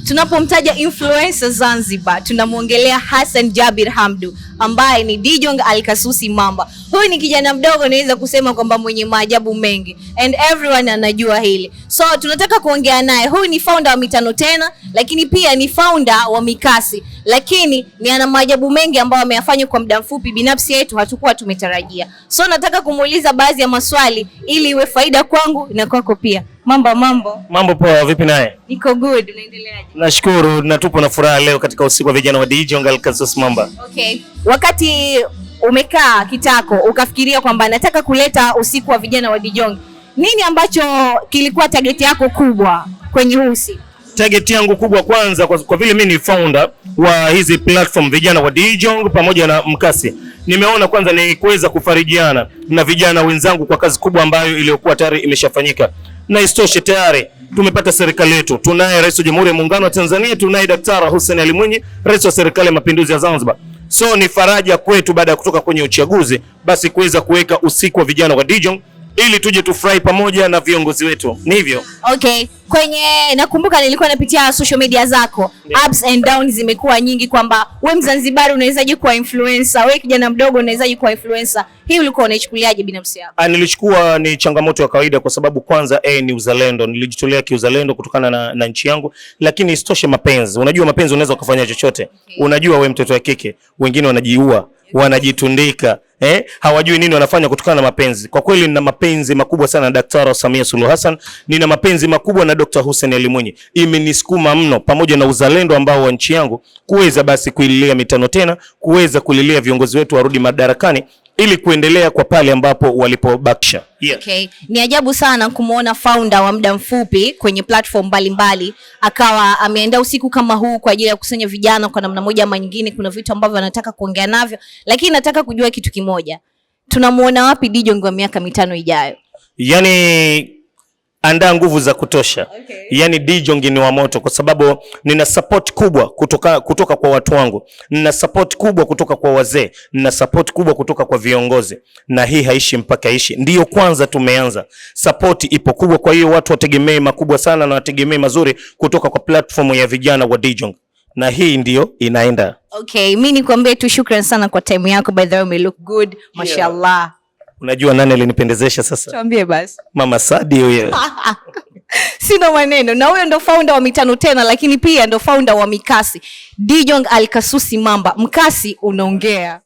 Tunapomtaja influencer Zanzibar, tunamwongelea Hassan Jabir Hamdu ambaye ni Dijong Alkasusi Mamba. Huyu ni kijana mdogo, naweza kusema kwamba mwenye maajabu mengi and everyone anajua hili. So tunataka kuongea naye. Huyu ni founder wa Mitano Tena, lakini pia ni founder wa Mikasi, lakini ni ana maajabu mengi ambayo ameyafanya kwa muda mfupi, binafsi yetu hatukuwa tumetarajia. So nataka kumuuliza baadhi ya maswali ili iwe faida kwangu na kwako pia. Mambo mambo. Mambo poa, vipi naye? Niko good, unaendeleaje? Nashukuru na tupo na furaha leo katika usiku wa vijana wa Dijong Alkasus Mamba. Okay. Wakati umekaa kitako ukafikiria kwamba nataka kuleta usiku wa vijana wa Dijong, nini ambacho kilikuwa target yako kubwa kwenye huu usiku? Target yangu kubwa kwanza, kwa vile mimi ni founder wa hizi platform vijana wa Dijong pamoja na Mkasi, nimeona kwanza ni kuweza kufarijiana na vijana wenzangu kwa kazi kubwa ambayo iliyokuwa tayari imeshafanyika, na isitoshe tayari tumepata serikali yetu, tunaye Rais wa Jamhuri ya Muungano wa Tanzania, tunaye Daktari Hussein Ali Mwinyi, Rais wa Serikali ya Mapinduzi ya Zanzibar. So ni faraja kwetu baada ya kutoka kwenye uchaguzi, basi kuweza kuweka usiku wa vijana wa Dijong ili tuje tufurahi pamoja na viongozi wetu. Ni hivyo. Okay, kwenye nakumbuka nilikuwa napitia social media zako, ups and downs zimekuwa nyingi, kwamba we Mzanzibari unawezaje kuwa influencer, we kijana mdogo unawezaje kuwa influencer. Hii ulikuwa unaichukuliaje binafsi yako? Nilichukua ni changamoto ya kawaida kwa sababu kwanza ni uzalendo. Nilijitolea kiuzalendo kutokana na nchi yangu, lakini isitoshe mapenzi. Unajua mapenzi unaweza ukafanya chochote. Unajua we mtoto wa kike, wengine wanajiua, wanajitundika, hawajui nini wanafanya kutokana na mapenzi. Kwa kweli nina mapenzi makubwa sana na Daktari Samia Suluhu Hassan, nina mapenzi makubwa na Dr. Hussein Ali Mwinyi. Imenisukuma mno pamoja na uzalendo ambao wa nchi yangu kuweza basi kuililia mitano tena, kuweza kulilia viongozi wetu warudi madarakani ili kuendelea kwa pale ambapo walipobakisha. Yeah. Okay. Ni ajabu sana kumuona founder wa muda mfupi kwenye platform mbalimbali akawa ameandaa usiku kama huu kwa ajili ya kukusanya vijana kwa namna moja ama nyingine. Kuna vitu ambavyo anataka kuongea navyo, lakini nataka kujua kitu kimoja, tunamuona wapi Dijong wa miaka 5 ijayo? Yani andaa nguvu za kutosha. Yani Dijong ni wa moto kwa sababu nina support kubwa kutoka kwa watu wangu, nina support kubwa kutoka kwa wazee, nina support kubwa kutoka kwa viongozi, na hii haishi mpaka ishi. Ndiyo kwanza tumeanza, support ipo kubwa. Kwa hiyo watu wategemee makubwa sana na wategemee mazuri kutoka kwa platform ya vijana wa Dijong, na hii ndiyo inaenda. Okay, mi nikwambie tu shukran sana kwa time yako. By the way, ume look good, mashallah. Unajua nani alinipendezesha sasa? Tuambie basi. Mama Sadi huyo. Sina maneno. Na huyo ndo founder wa Mitano Tena, lakini pia ndo founder wa Mikasi, Dijong Alkasusi Mamba. Mkasi unaongea.